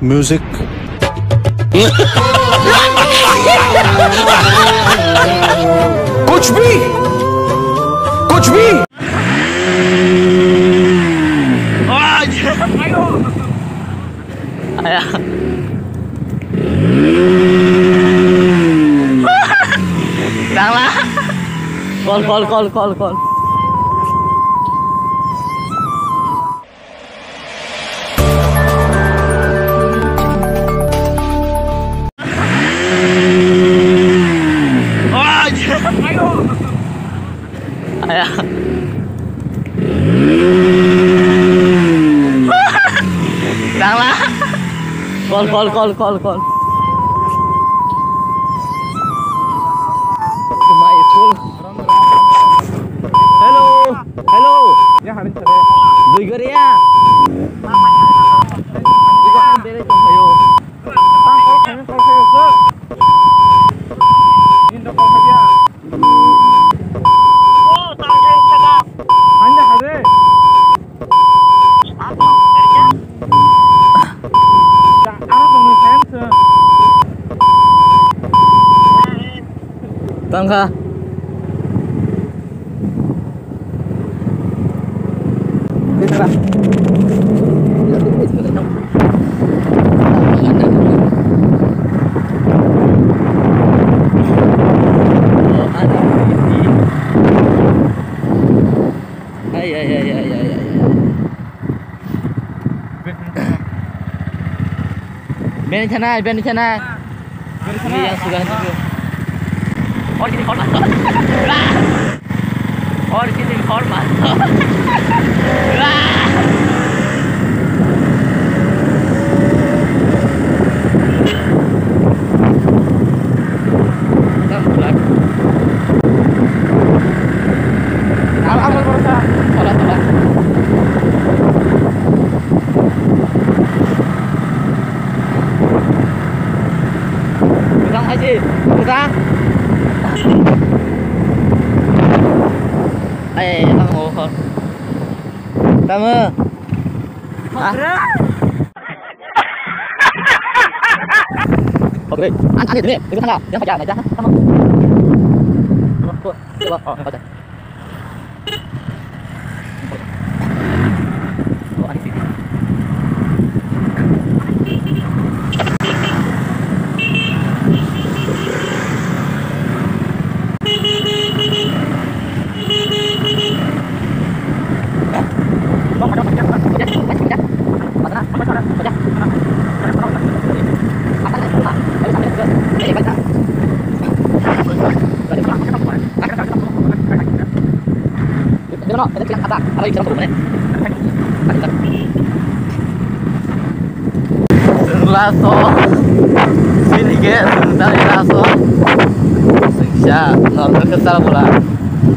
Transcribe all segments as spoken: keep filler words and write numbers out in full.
Music. कुछ भी, कुछ भी। Tangla. Call, call, call, call, call. Aya. Tangla. Call, call, call, call, call. To my school. Hello, hello. Dui Goria. Iko ang bere tong phaio. Tang kol khaimani kol khaio se. Indo kol khaiya. Hanja hade. Aro tongni fan se. Tangkha. Ai, ai, ai. Beni thanai, beni thanai. Beni thanai. Ini yang sudah itu. Oh, sini hormat. Wah. Oh, sini hormat. Wah. Tolak, tolak. Tolak, tolak. Tolak hai sih, tolak. Eh, tamo. Tamo. Ah. Oke, an, an, ini, ini tangga, yang kerja, kerja, sama. Tuh, tuh, oh, yang kerja. Oh, ini sih. Laso, sini ke, sebentar ya, laso. Sengsa, normal ke salah bola.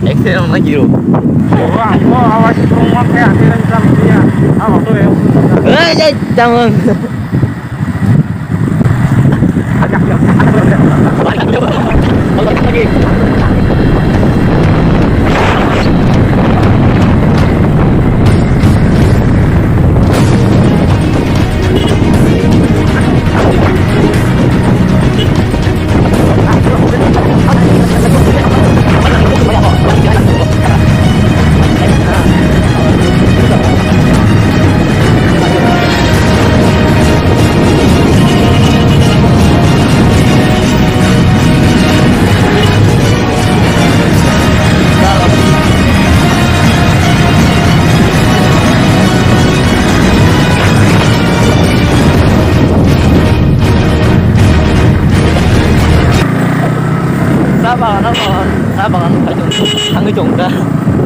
Excel lagi, bro. Wah, mau awas rumah kayak akhirnya kita ya. Apa tuh ya? Eh, ya, jangan. Sa bagan, sa bagan, sa bagan, sa bagan.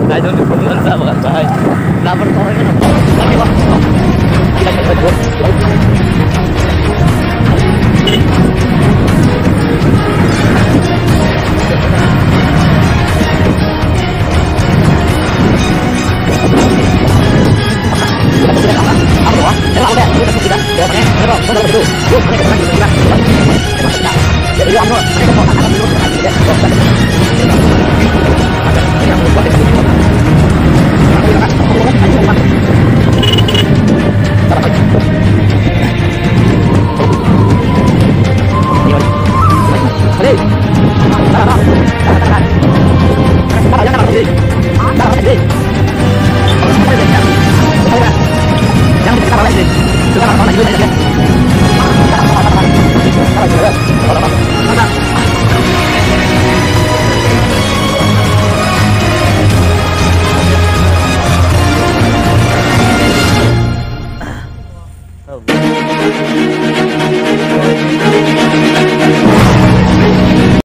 Naidong ni phone sa bagan bahai. Labar tongwi mano.